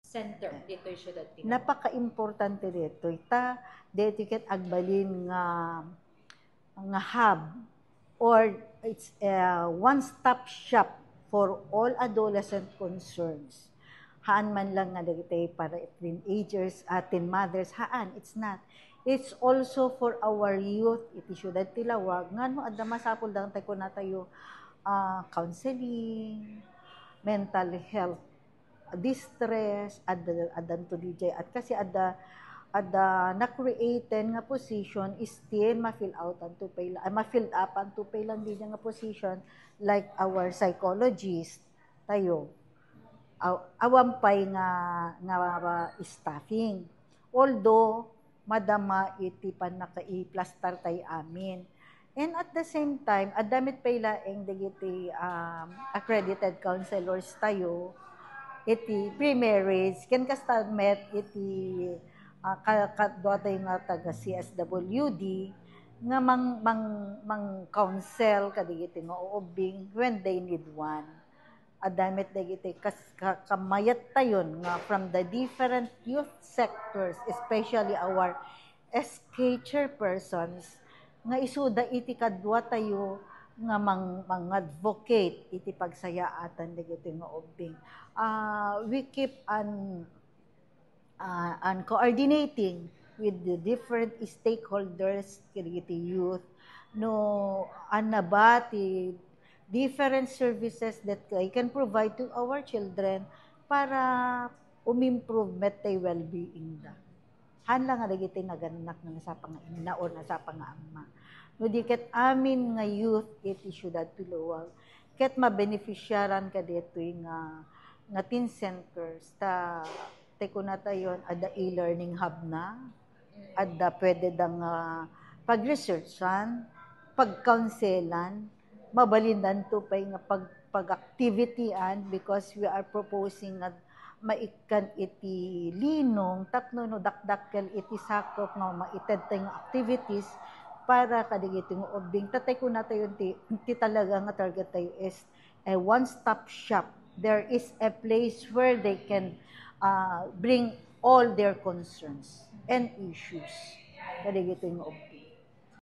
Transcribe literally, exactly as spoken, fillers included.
center ditoy siyudad ti Napakaimportante ditoy ta ditoy ket agbalin nga nga hub or it's a one-stop shop for all adolescent concerns. Haan man lang nga dagiti para teenagers, uh, teen mothers, haan, it's not. It's also for our youth iti siyudad ti Laoag. Ngano adda masapul dagiti kunatayo uh, counseling, mental health distress, adda, addanto D J, at kasi adda, adda na-createn nga position, still ma-fill out anto pay la, ah, ma-fill up anto pay lang D J nga position, like our psychologist, tayo. Aw, awan pay nga, nga staffing. Although, madama iti pannakaiplastar tay amin. And at the same time, adda met pay laeng dagiti um, accredited counselors tayo iti pre-marriage ken kasta met iti uh, kadua tayo nga taga C S W D nga mang mang mang counsel kadagiti nga uubbing when they need one. Adda met dagiti kas, ka, kamayattayon nga from the different youth sectors, especially our S K chairpersons, nga isuda iti kadua tayo nga mang, mangadvocate iti pagsayaatan dagiti nga ubbing. Uh, we keep on uh, and coordinating with the different stakeholders, kadagiti youth, no, ania ba ti different services that I can provide to our children para umimprove met ti well-being da. Haan lang nga dagiti nagannak nga nasapa nga inna or nasapa nga amma. No di ket amin nga youth iti siyudad ti Laoag, ket mabenefisiaran kadaytoy nga, nga teen centers ta Tay kunatayon, adda e-learning hub na, adda pwede da nga pag-researchan, pag-counselan, mabalindan to pay nga pag, pag-activityan because we are proposing nga maikkan iti linong tapno no dakdakkel iti sakup nga maited tay nga activities para kadagiti nga ubbing. Tatay kunatayon ti, ti talaga nga target tayo is a one-stop shop. There is a place where they can uh, bring all their concerns and issues. Kadagitoy nga